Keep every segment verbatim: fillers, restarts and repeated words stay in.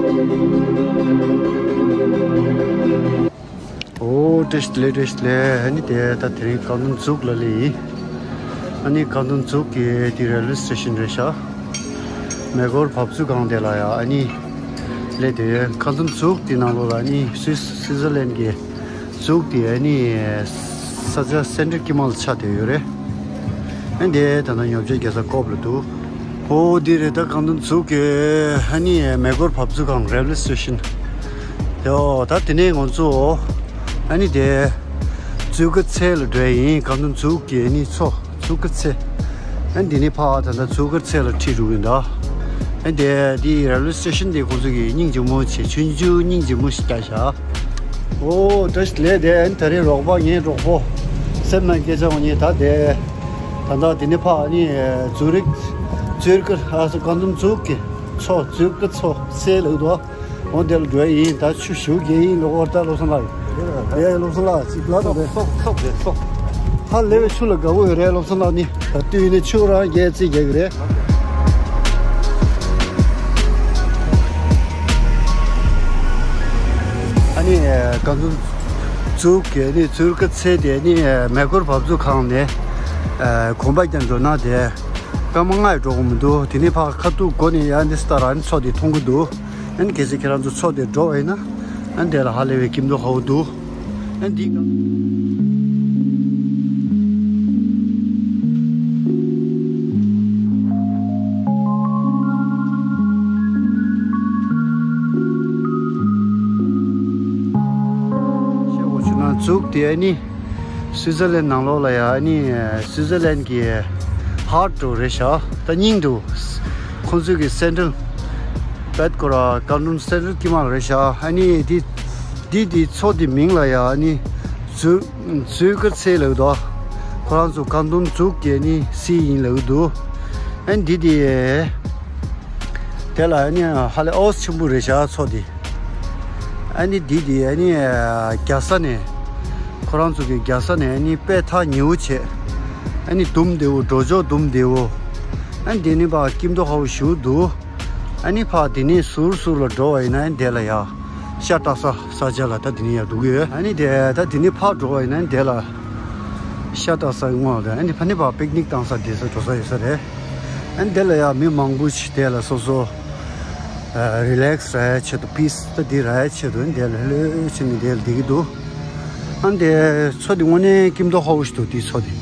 ཨོ་བཀྲ་ཤིས་བདེ་ལེགས། བཀྲ་ཤིས་བདེ་ལེགས། ཨ་ནི་དེ་ད་དེ་རིང་ཀ་འདོན་ཛུག་ལ་སླེབས་ཡིན། ཨ་ནི་ཀ་འདོན་ཛུག་གི་དེ་རེལ་ཝེ་སི་ཊེ་ཤན་རེད་ཤག་མེ་འཁོར་བབས་ཚུགས་སྒང་དེ་ལ་ཡ་ཨ་ནི་སླེབས་བསྡད་ཡོད། ཀ་འདོན་ཛུག་དེ་ནང་ལོགས་ལ་ཨ་ནི་སུད་སི་སུད་ཛར་ལན་གྱི་ཛུག་དེ་ཨ་ནི་ས་ཆ་སེན་ཊར་དཀྱིལ་མ་ལ་ཆགས་བསྡད་ཡོད་རེད། ཨ་འདི་ད་ལྟ་ཉོ་ཆ་རྒྱག་ས་ཀོབ་ལ་འདུག་ཨོ་འདི་རེད། ད་ཀ་འདོན་ཛུག་གི་ཨ་ནི་མེ་འཁོར་བབས་ཚུགས་སྒང་རེལ་ཝེ་སི་ཊེ་ཤན། ཡོ་ད་དེ་ནས་ང་ཚོ་ཨ་ནི་དེ་ཛུ་ཀ་ཚེ་ལ་འགྲོ་ཡ་ཡིན། ཀ་འདོན་ཛུག་གི་ཨ་ནི་མཚོ་ཛུ་ཀ་ཚེ། ཨ་འདི་ནས་ཕར་ད་ལྟ་ཛུ་ཀ་ཚེ་ལ་ཁྲིད་འགྲོ་གི་ཡིན་ད། ཨ་འདི་འདི་རེལ་ཝེ་སི་ཊེ་ཤན་འདི་ཁོང་ཚོ་གི་སྙིང་རྗེ་མོ་བྱས། ཆུང་ཆུང་སྙིང་རྗེ་མོ་ཞིག་རྒྱག་ཤག་ཨོ་བཀྲ་ཤིས་བདེ་ལེགས། དེ་ཨ་ནི་ད་རེས་རོགས་པ་ངའི་གྲོགས་པོ་སེམས་ནང་སྐད་ཆ་འོ་ནི་ད་དེ་ད་ལྟ་དེ་ནས་ཕར་ཨ་ནི་ཛུ་རིག་ཛུ་རིག་ཨ་སོ་ཀ་འདོན་ཛུག་གི་མཚོ་ཛུ་ཀ་མཚོ་སེ་ལ་འདུག་འོ་དེ་ལ་འགྲོ་ཡ་ཡིན། ད་ཆུ་ཞེ་པོ་རྒྱག་ཡིན་ལོ། ཨོ་ད་བློ་བཟང་ལགས། ཡ་ཡ་བློ་བཟང་ལགས་ཅིག་ལབ་དང་། སོབ་སོབ་རེད་སོབ། ཧ་ལས་པའི་ཆུ་ལ་དགའ་པོ་ཡོད་རེད་བློ་བཟང་ལགས་ནི། ད་དུས་ནི་ཆུ་རང་རྒྱག་རྩིས་རྒྱག་གི་རེད། ཨ་ནི་ཀ་འདོན་ཛུག་གི་ནི་ཛུ་ཀ་ཚེ་དེ་ནི་མེ་འཁོར་བབས་ཚུགས་སྒང་ནས་གོམ་པ་རྒྱག་འགྲོ་ན་དེ་སྐར་མ་ལྔ་ཡི་འགྲོ་གི་མི་འདུག་དེ་ནས་ཕར་ཁ་ཐུག་སྒོ་ནས་ཡར་འདི་སི་ཏ་ར་ནི་མཚོ་དེ་མཐོང་གི་འདུག་ཨ་ནི་གལ་སྲིད་ཁྱེད་རང་ཚོ་མཚོ་དེ་འགྲོ་བ་ཡིན་ན་ཨ་ནི་དེ་ལ་ཧ་ལས་པའི་སྐྱིད་མདོག་ཁ་པོ་འདུག་ཨ་ནི་འདི་ག་ཤེས་དགོས་བྱུང་ན་ཛུག་དེ་ཨ་ནི་སུའི་ཛར་ལན་ནང་ལོགས་ལ་ཡ་ཨ་ནི་སུའི་ཛར་ལན་གྱི་ཧར་ཊི་རེད་ཤག་ད་སྙིང་དུ་ཁོང་ཚོའི་གི་སེན་ཊྲལ་བེད་ཀོ་ར་ཀ་འདོན་སེན་ཊྲལ་དཀྱིལ་མ་རེད་ཤག་ཨ་ནི་འདི་འདི་འདི་མཚོ་འདི་མིང་ལ་ཡ་ཨ་ནི་ཛུ་ཛུ་ཀ་ཚེ་ལབ་འདུག་ཁོ་རང་ཚོ་ཀ་འདོན་ཛུག་གི་ཨ་ནི་སི་ཡིན་ལབ་འདུག་ཨ་ནི་འདི་འདི་དེ་ལ་ཨ་ནི་ཧ་ལས་ཨོ་ཆེན་པོ་རེད་ཤག་མཚོ་འདི། ཨ་ནི་འདི་འདི་ཨ་ནི་རྒྱལ་ས་ནས་ཁོ་རང་ཚོ་གི་རྒྱལ་ས་ནས་ཨ་ནི་དཔེ་ཐག་ཉེ་བོ་བྱས། ཨ་ནི་དུམ་བདེ་བོ་འགྲོ་ཕྱོགས་དུམ་བདེ་བོ། ཨ་ནི་དེ་ནི་ཕར་སྐྱིད་མདོག་ཁ་པོ་ཞེ་པོ་འདུག་ཨ་ནི་ཕར་དེ་ནས་ཟུར་ཟུར་ལ་འགྲོ་བ་ཡིན་ན་ཨ་ནི་དེ་ལ་ཡ་ཤ་སྟག་ས་ས་ཆ་ལ་ད་དེ་ནས་ཡ་འགྲོ་གི་ཡོད། ཨ་ནི་དེ་ད་དེ་ནས་ཕར་འགྲོ་བ་ཡིན་ན་ཨ་ནི་དེ་ལ་ཤ་སྟག་ས་སྔོན་ལ་ཨ་ནི་ཕ་ནི་ཕར་པིག་ནིག་བཏང་ས་བསྡད་ས་འགྲོ་ས་ཡོད་ས་རེད། ཨ་ནི་དེ་ལ་ཡ་མི་མང་པོ་ཞིག་དེ་ལ་སོ་སོ་རི་ལེག་སི་རག་ཡ་ཆེད་དུ་པི་སི་ད་འདི་རག་ཡ་ཆེད་དུ་ཨ་ནི་དེ་ལ་ལྷོད་ལྷོད་བྱས་ནས་དེ་ལ་བསྡད་ཀྱི་འདུག་ཨ་ནི་དེ་མཚོ་འདི་དངོས་གནས་སྐྱིད་མདོག་ཁ་པོ་ཞིག་འདུག་དེའི་མཚོ་འདི།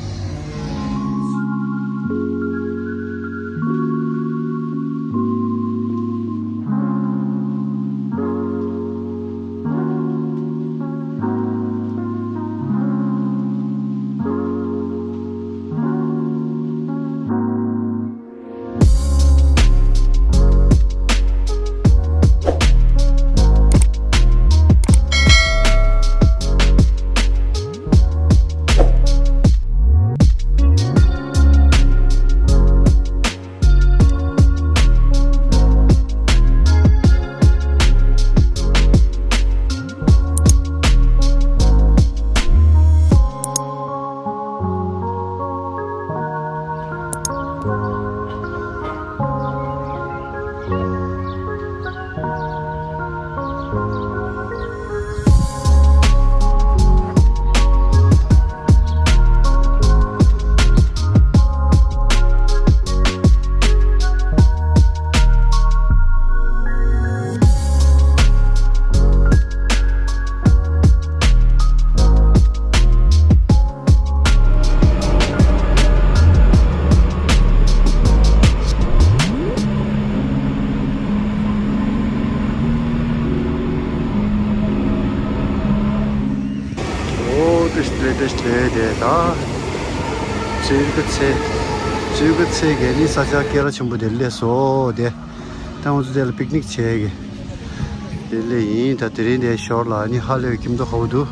ཨོ་ཏེ་ཤི་ཏེ་ཏེ་ཤི་ཏེ་ཏེ་ད་ཙུའུ་ཀ་ཚེ་ཙུའུ་ཀ་ཚེ་གི་ནི་ས་ཆ་སྐད་གྲགས་ཆེན་པོ་དེ་སླེབས་སོང་། དེ་ད་ང་ཚོ་དེ་ལ་པིག་ནིག་བྱེད་ཀྱི། དེ་ལས་ཡིན། ད་དེ་རིང་དེ་ཞོར་ལ་ནི་ཧ་ལས་པའི་སྐྱིད་མདོག་ཁ་པོ་འདུག་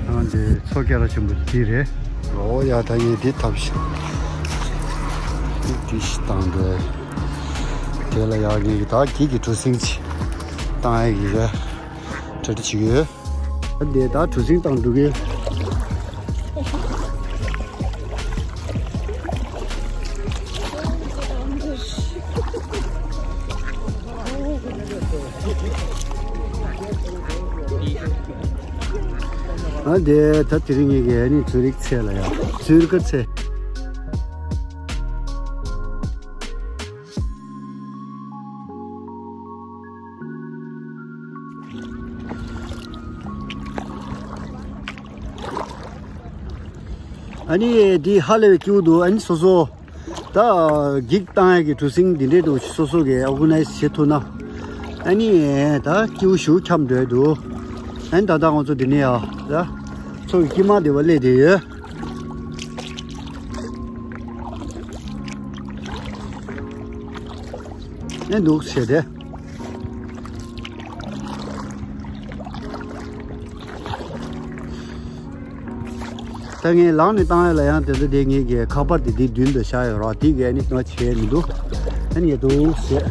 ཨ་འདི་མཚོ་སྐད་གྲགས་ཆེན་པོ་དེ་རེད། ཨོ་ཡ་ད་ངས་འདི་ཐབས་ཤིག་འདི་ཞིག་བཏང་འདོད། དེ་ལ་ཡ་ངས་ད་གིས་ཀྱི་གྲུ་གཟིངས་ཅིག་བཏང་ཡ་གི་རེད། གྲ་སྒྲིག་བྱེད་ཀྱི་ཡོད། ཨ་འདི་ད་གྲུ་གཟིངས་བཏང་འགྲོ་གི་ཡོད། ཨ་དེ་ད་དེ་རིང་ངེད་ཀྱི་ཨ་ནི་ཚུ་རིག་ཚེ་ལ་ཡ་ཚུར་ཀ་ཚེ། ཨ་ནི་འདི་ཧ་ལས་པའི་སྐྱིད་པོ་འདུག་ཨ་ནི་སོ་སོ་ད་གིག་བཏང་ཡ་གི་གྲུ་གཟིངས་འདི་འདྲས་འདུག་སོ་སོ་གི་ཨོ་ག་ནའི་ཛི་བྱེད་ཐུབ་ན། ཨ་ནི་ད་སྐྱིད་པོ་ཞུ་འཁྱམ་འགྲོ་ཡ་འདུག་ཨ་ནི་ད་ལྟ་ང་ཚོ་འདི་ནས་ཡ་ད་ཚོ་གི་སྐྱིད་མ་བདེ་བ་སླེབས་བསྡད་ཡོད། ཨེ་འདུག་བྱས་ཏེ། ད་ངས་ལག་ནས་བཏང་ཡ་ལ་ཡང་དེ་ཚོ་དེ་ངེད་ཀྱི་ཁ་པར་དེ་དེའི་མདུན་དུ་བཞག་ཡོད་ར། དེ་གས་ནི་ང་བྱས་མི་འདུག་ཨ་ནི་ཡ་འདུག་བྱས།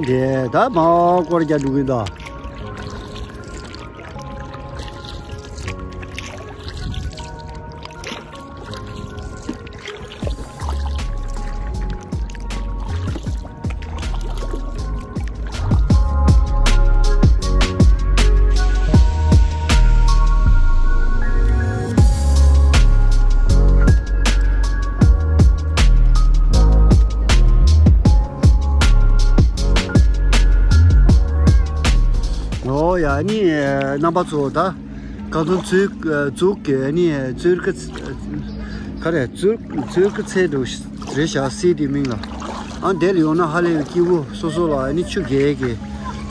འདི་ད་མ་སྐོར་རྒྱག་འགྲོ་གི་འདུག་ཨོ་ཡ་ནི་རྣམ་པ་ཚོ་ད། གང་ཚོ་ཚུར་ཚུར་གི་ནི་ཚུར་གི་ག་རེ་ཚུར་ཚུར་གི་ཚེ་འདུག་རེད་ཤག་སི་དེ་མིང་ལ། ཨ་དེ་ལ་ཡོང་ན་ཧ་ལས་པའི་སྐྱིད་པོ། སོ་སོ་ལ་ཨ་ནི་ཆུ་རྐྱལ་གི་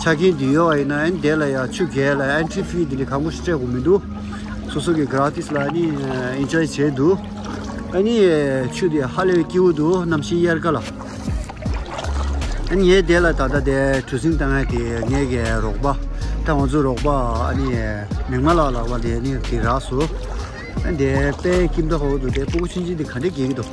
ཆ་རྐྱེན་དེ་ཡོད་པ་ཡིན་ན་ཨ་ནི་དེ་ལ་ཡ་ཆུ་རྐྱལ་ལ་ཨེན་ཊི་རི་ཕི་དེ་འདྲ་གང་པོ་ཞིག་སྤྲད་དགོས་མི་འདུག་སོ་སོ་གི་ག་ར་ཏིས་ལ་ཨ་ནི་ཨེན་ཇོའི་བྱས་འདུག་ཨ་ནི་ཆུ་དེ་ཧ་ལས་པའི་སྐྱིད་པོ་འདུག་གནམ་གཤིས་དབྱར་ཁ་ལ། ཨ་ནི་ངའི་དེ་ལ་ད་ལྟ་དེ་གྲུ་གཟིངས་བཏང་ཡ་དེ་ངའི་གི་རོགས་པ། ད་ང་ཚོའི་རོགས་པ་ཨ་ནི་མིག་དམར་ལགས་ལགས་པ་དེ་ནི་དེ་རག་སོང་། ཨ་ནི་དེ་དཔེ་ཁྱིམ་བདག་ཧོ་དུ་དེ་སྤུ་གུ་ཆུང་ཆུང་དེ་ག་འདྲས་སྐྱེ་གི་འདུག